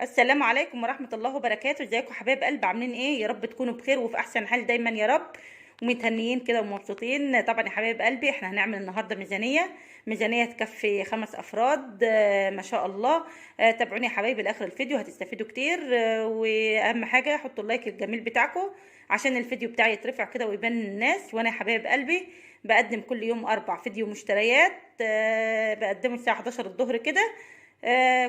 السلام عليكم ورحمة الله وبركاته. ازيكم حبايب قلب؟ عاملين ايه؟ يا رب تكونوا بخير وفي احسن حال دايما يا رب، ومتهنيين كده ومبسوطين. طبعا يا حبايب قلبي احنا هنعمل النهارده ميزانية تكفي 5 افراد، ما شاء الله. تابعوني يا حبايبي لاخر الفيديو هتستفيدوا كتير. واهم حاجة حطوا ال like الجميل بتاعكم عشان الفيديو بتاعي يترفع كده ويبان للناس. وانا يا حبايب قلبي بقدم كل يوم 4 فيديو مشتريات، بقدمه الساعة 11 الظهر كده.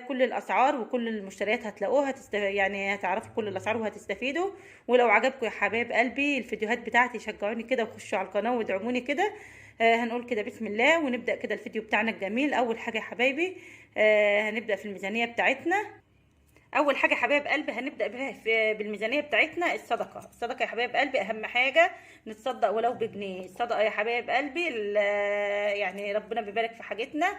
كل الاسعار وكل المشتريات هتلاقوها، يعني هتعرفوا كل الاسعار وهتستفيدوا. ولو عجبكم يا حبايب قلبي الفيديوهات بتاعتي شجعوني كده وخشوا على القناة وادعموني كده. هنقول كده بسم الله ونبدا كده الفيديو بتاعنا الجميل. اول حاجة يا حبايبي هنبدا في الميزانية بتاعتنا. اول حاجة يا حبايب قلبي هنبدا بها بالميزانيه بتاعتنا الصدقة. الصدقة يا حبايب قلبي اهم حاجة، نتصدق ولو بجنيه. الصدقة يا حبايب قلبي يعني ربنا بيبارك في حاجتنا،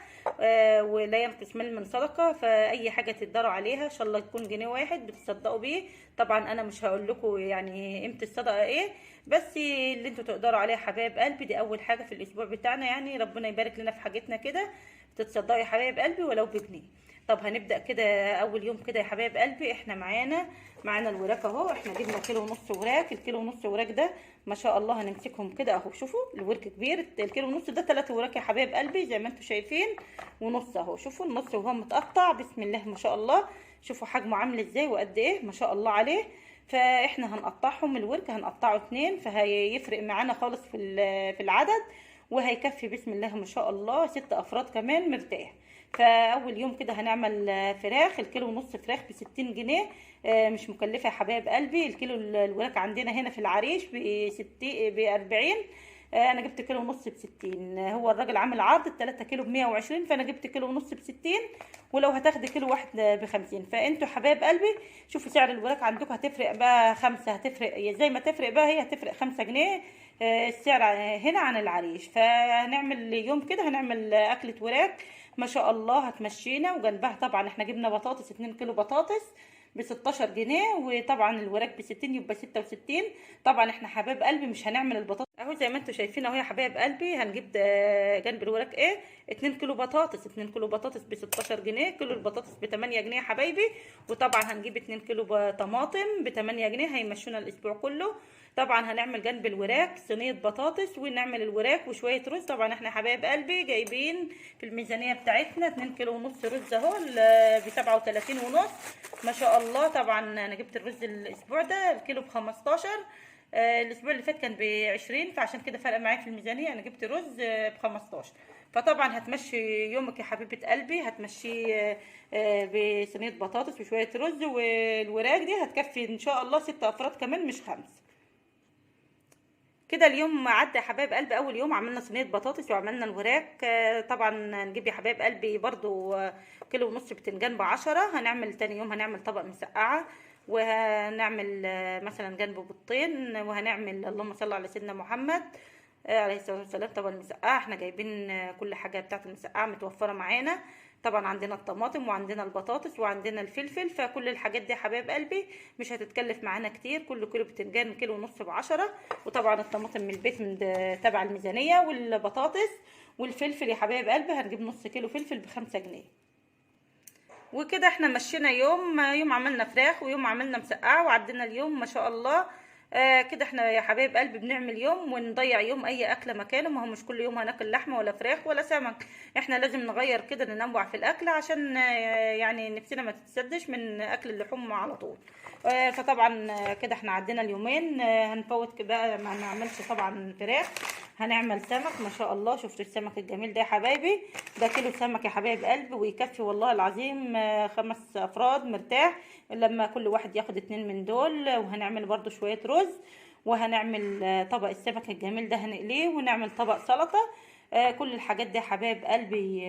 ولا ينقص مال من صدقه. فاي حاجة تقدروا عليها ان شاء الله يكون جنيه واحد بتصدقوا بيه. طبعا انا مش هقول لكم يعني قيمة الصدقة ايه، بس اللي انتوا تقدروا عليها يا حبايب قلبي. دي اول حاجة في الاسبوع بتاعنا، يعني ربنا يبارك لنا في حاجتنا كده. تتصدقوا يا حبايب قلبي ولو بجنيه. طب هنبدأ كده اول يوم كده يا حبايب قلبي. احنا معانا الوراك اهو. احنا جبنا 1.5 كيلو وراك. الكيلو ونص وراك ده ما شاء الله هنمسكهم كده اهو. شوفوا الورك كبير، الكيلو ونص ده 3 وراك يا حبايب قلبي زي ما انتم شايفين، ونص اهو. شوفوا النص وهو متقطع بسم الله ما شاء الله. شوفوا حجمه عامل ازاي وقد ايه ما شاء الله عليه. فاحنا هنقطعهم الورك، هنقطعه 2، فهيفرق معانا خالص في العدد، وهيكفي بسم الله ما شاء الله 6 افراد كمان مرتاح. فاول يوم كده هنعمل فراخ. الكيلو ونص فراخ ب60 جنيه، مش مكلفة يا حبايب قلبي. الكيلو الوراك عندنا هنا في العريش ب40، انا جبت كيلو ونص ب60. هو الراجل عامل عرض 3 كيلو ب120، فانا جبت كيلو ونص ب60، ولو هتاخدي كيلو واحد ب50. فانتوا حبايب قلبي شوفوا سعر الوراك عندكم هتفرق بقى 5، هتفرق زي ما تفرق بقى، هي هتفرق 5 جنيه السعر هنا عن العريش. فهنعمل يوم كده هنعمل اكله وراك ما شاء الله هتمشينا. وجنبها طبعا احنا جبنا بطاطس 2 كيلو بطاطس ب16 جنيه، وطبعا الوراك ب60 يبقى 66. طبعا احنا حبايب قلبي مش هنعمل البطاطس اهو زي ما انتم شايفين اهو يا حبايب قلبي. هنجيب جنب الوراك ايه 2 كيلو بطاطس، 2 كيلو بطاطس ب16 جنيه، كيلو البطاطس ب8 جنيه يا حبايبي. وطبعا هنجيب 2 كيلو طماطم ب8 جنيه هيمشونا الاسبوع كله. طبعا هنعمل جنب الوراك صينية بطاطس، ونعمل الوراك وشوية رز. طبعا احنا حبايب قلبي جايبين في الميزانية بتاعتنا 2 كيلو ونص رز اهو ب37 ونص ما شاء الله. طبعا انا جبت الرز الاسبوع ده الكيلو ب15، الاسبوع اللي فات كان ب20، فعشان كده فرق معايا في الميزانية. انا جبت رز ب15. فطبعا هتمشي يومك يا حبيبه قلبي، هتمشي بصينيه بطاطس وشوية رز، والوراك دي هتكفي ان شاء الله 6 افراد كمان مش 5. كده اليوم عدى يا حبايب قلبي. اول يوم عملنا صينية بطاطس وعملنا الوراك. طبعا نجيب يا حبايب قلبي برضو كيلو ونص بتنجان ب10. هنعمل تاني يوم هنعمل طبق مسقعه، وهنعمل مثلا جنبه بيضتين، وهنعمل اللهم صل على سيدنا محمد عليه الصلاة والسلام. طبعا المسقعه احنا جايبين كل حاجة بتاعه المسقعه متوفرة معانا. طبعا عندنا الطماطم وعندنا البطاطس وعندنا الفلفل، فكل الحاجات دي يا حبايب قلبي مش هتتكلف معانا كتير. كل كيلو بتنجان كيلو ونص ب10، وطبعا الطماطم من البيت من تبع الميزانية، والبطاطس والفلفل يا حبايب قلبي هنجيب نص كيلو فلفل ب5 جنيه. وكده احنا مشينا يوم عملنا فراخ ويوم عملنا مسقعه، وعدينا اليوم ما شاء الله. كده احنا يا حبايب قلبي بنعمل يوم ونضيع يوم اي اكله مكانه. ما هو مش كل يوم هناكل لحمه ولا فراخ ولا سمك، احنا لازم نغير كده، ننوع في الاكل عشان يعني نفسنا ما تتسدش من اكل اللحوم على طول. فطبعا كده احنا عدينا اليومين. هنفوت بقى ما نعملش طبعا فراخ، هنعمل سمك ما شاء الله. شفتوا السمك الجميل ده يا حبايبي؟ ده كيلو سمك يا حبايب قلبي ويكفي والله العظيم 5 افراد مرتاح لما كل واحد ياخد 2 من دول. وهنعمل برضو شوية رز، وهنعمل طبق السمك الجميل ده هنقليه، ونعمل طبق سلطة. كل الحاجات دي يا حبايب قلبي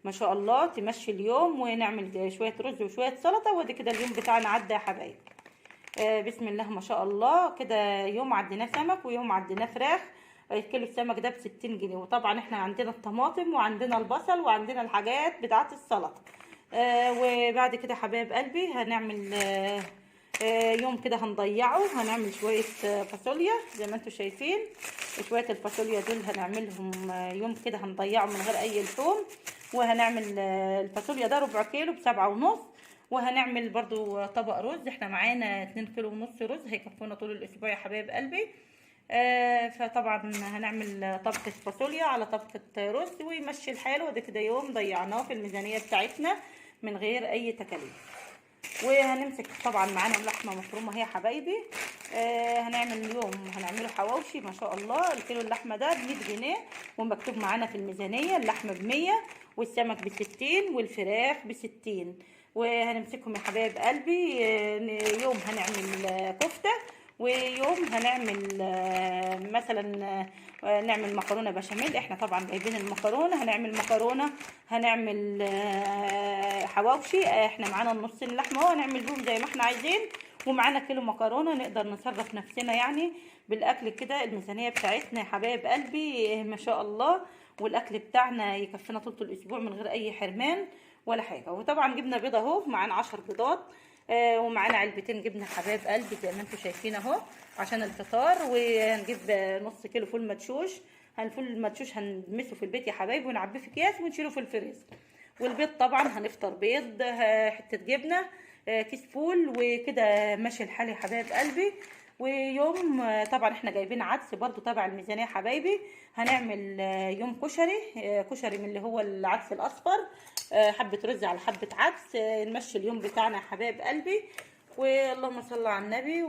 ما شاء الله تمشي اليوم. ونعمل شوية رز وشوية سلطة، وادي كده اليوم بتاعنا عدى يا حبايب. بسم الله ما شاء الله. كده يوم عديناه سمك ويوم عديناه فراخ. كيلو السمك ده ب60 جنيه. وطبعا احنا عندنا الطماطم وعندنا البصل وعندنا الحاجات بتاعه السلطة. وبعد كده حبايب قلبي هنعمل يوم كده هنضيعه، هنعمل شوية فاصوليا زي ما انتم شايفين. شوية الفاصوليا دول هنعملهم يوم كده هنضيعه من غير اي لحوم. وهنعمل الفاصوليا ده ربع كيلو ب7.5، وهنعمل برضو طبق رز، احنا معانا 2.5 كيلو رز هيكفونا طول الاسبوع يا حبايب قلبي. فطبعا هنعمل طبخة فاصوليا على طبخة رز ويمشي الحال، وده كده يوم ضيعناه في الميزانية بتاعتنا من غير اي تكاليف. وهنمسك طبعا معانا لحمه مفرومه اهي يا حبايبي. هنعمل اليوم هنعمله حواوشي ما شاء الله. الكيلو اللحمة ده ب100 جنيه، ومكتوب معانا في الميزانية اللحمة ب100 والسمك ب60 والفراخ ب60. وهنمسكهم يا حبايب قلبي. يوم هنعمل كفته، ويوم هنعمل مثلا نعمل مكرونه بشاميل. احنا طبعا جايبين المكرونه، هنعمل مكرونه، هنعمل حواوشي. احنا معانا النص اللحمة اهو، هنعمل بيهم زي ما احنا عايزين، ومعانا كيلو مكرونه نقدر نصرف نفسنا يعني بالاكل كده. الميزانية بتاعتنا يا حبايب قلبي ما شاء الله، والاكل بتاعنا يكفينا طول الاسبوع من غير اي حرمان ولا حاجة. وطبعا جبنا بيض اهو، معانا 10 بيضات، ومعانا علبتين جبنه حبايب قلبي زي ما انتم شايفين اهو عشان الفطار. وهنجيب نص كيلو فول مدشوش، الفول المدشوش هندمسه في البيت يا حبايبي ونعبيه في اكياس ونشيله في الفريزر. والبيض طبعا هنفطر بيض، حتة جبنه، كيس فول، وكده ماشي الحال يا حبايب قلبي. ويوم طبعا احنا جايبين عدس برضو تبع الميزانية حبايبي. هنعمل يوم كشري، كشري من اللي هو العدس الاصفر، حبه رز على حبه عدس. نمشي اليوم بتاعنا يا حبايب قلبي، واللهم صل على النبي.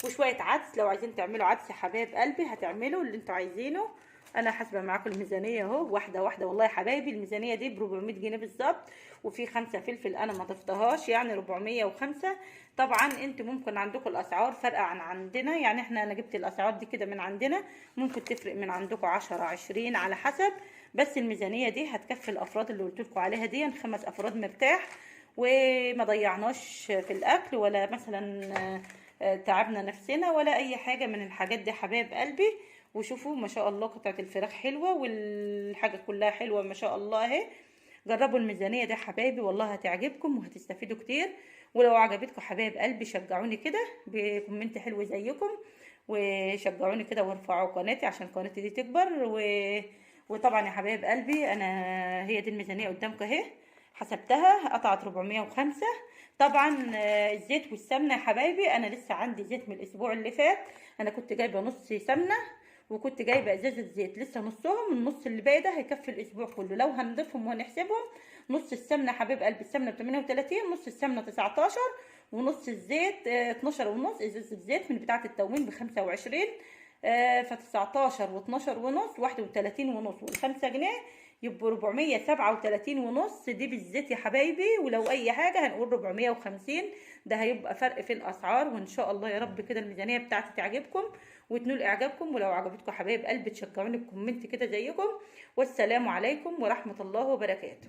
وشوية عدس، لو عايزين تعملوا عدس يا حبايب قلبي هتعملوا اللي انتوا عايزينه. انا حاسبه معاكم الميزانية اهو واحدة واحدة. والله يا حبايبي الميزانية دي ب 400 جنيه بالظبط، وفي 5 فلفل انا ما ضفتهاش، يعني 405. طبعا انتوا ممكن عندكم الاسعار فارقه عن عندنا، يعني احنا انا جبت الاسعار دي كده من عندنا، ممكن تفرق من عندكم 10 20 على حسب. بس الميزانية دي هتكفي الافراد اللي قلت لكم عليها دي، 5 افراد مرتاح، وما ضيعناش في الاكل ولا مثلا تعبنا نفسنا ولا اي حاجة من الحاجات دي حبايب قلبي. وشوفوا ما شاء الله قطعه الفراخ حلوة والحاجة كلها حلوة ما شاء الله اهي. جربوا الميزانية دي حبايبي والله هتعجبكم وهتستفيدوا كتير. ولو عجبتكم حبايب قلبي شجعوني كده ب comment حلو زيكم، وشجعوني كده وارفعوا قناتي عشان قناتي دي تكبر. وطبعا يا حبايب قلبي انا هي دي الميزانية قدامكم اهي، حسبتها قطعت 405. طبعا الزيت والسمنه يا حبايبي انا لسه عندي زيت من الاسبوع اللي فات، انا كنت جايبه نص سمنه وكنت جايبه ازازة زيت لسه نصهم، النص اللي باقي ده هيكفي الاسبوع كله. لو هنضيفهم وهنحسبهم، نص السمنة حبيب قلبي السمنة ب 38، نص السمنة 19، ونص الزيت 12 ونص، ازازة الزيت من بتاعه التموين ب 25، ف 19 و12 ونص 31 ونص، وال5 جنيه يبقوا 437 ونص دي بالزيت يا حبايبي. ولو اي حاجة هنقول 450، ده هيبقى فرق في الاسعار. وان شاء الله يا رب كده الميزانية بتاعتي تعجبكم وتنول اعجابكم. ولو عجبتكم حبايب قلبي تشجعوني ب comment كده زيكم. والسلام عليكم ورحمة الله وبركاته.